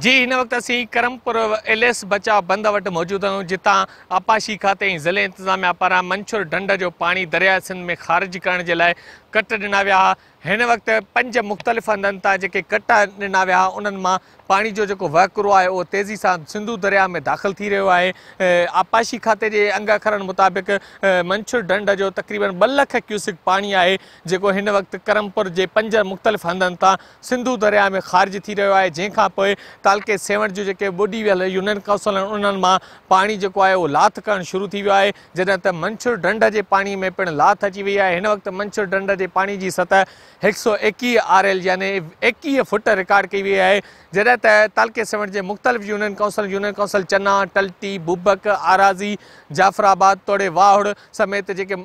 جي هن وقت اسين ڪرمپور ايل ايس بچاء بند وٽ موجود آهيون جتان آبپاشي کاتي ۽ ضلعي انتظاميا پاران منڇر ڍنڍ جو پاڻي درياء سنڌ ۾ خارج ڪرڻ جي لاء ڪٽ ڏنا ويا ها. هن وقت پنج مختلف هنڌن تان جيڪي ڪٽ ڏنا ويا ها انهن مان پاڻي جو جيڪو وهڪرو آهي اهو تيزي سان سنڌو درياء ۾ داخل ٿي رهيو آهي. آبپاشي کاتي جي انگ اکرن مطابق منڇر ڍنڍ جو تقريبن ٻه لک ڪيوسڪ پاڻي آهي جيڪو هن وقت ڪرمپور جي پنج مختلف هنڌن تان سنڌو درياء ۾ خارج ٿي رهيو آهي جنهن کان پوء تعلقي سيوهڻ جون جيڪي ٻڏي ويل يونين ڪائونسل آهن انهن مان پاڻي جيڪو آهي اهو لاٿ ڪرڻ شروع ٿي ويو آهي جڏهن ته منڇر ڍنڍ جي پاڻي ۾ پڻ لاٿ اچي وئي آهي هن وقت منڇر ڍنڍ جي پاڻي جي سطح 121 آر ايل يعني 21 فٽ رڪارڊ ڪئي وئي آهي جڏهن ته تعلقي سيوهڻ جي مختلف union council union council Channa, Talti, Bubak, Arazi, Jafar آباد توڙي واهڙ سميت جيڪي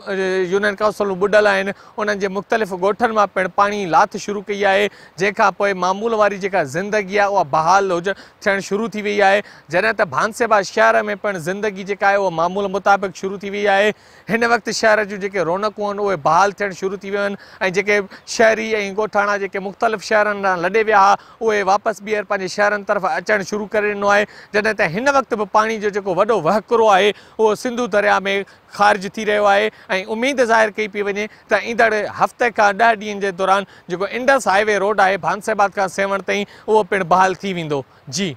يونين ڪائونسلون ٻڏل آهن انهن جي مختلف ڳوٺن مان پڻ پاڻي لاٿ شروع ڪئي آهي جنهن کان پوء معمول واري جيڪا زندگي آهي اها بحال ٿيڻ شروع ٿي وئي آهي جڏهن ته ڀانسيبا شهر ۾ پڻ زندگي جيڪا آهي اها معمول مطابق شروع ٿي وئي آهي هن وقت شهر جون جيڪي رونقون آهن اهي بحال ٿيڻ شروع ٿي ويون آهن ۽ جيڪي شهري ۽ ڳوٺاڻا جيڪي مختلف شهرن ڏانهن لڏي ويا هئا اهي واپس ٻيهر پنهنجي شهرن طرف اچڻ شروع ڪري ڏنو آهي جڏهن ته هن وقت به پاڻي جو جيڪو وڏو وهڪرو آهي اهو سنڌو درياء ۾ خارج ٿي رهيو آهي ۽ اميد ظاهر ڪئي پئي وڃي ته ايندڙ هفتي کان 10 ڏينهن جي دوران جيڪو انڊس هاء وي روڊ آهي ڀانسيباد کان سيوهڻ تائين اهو پڻ بحال ٿي ويندو. جي.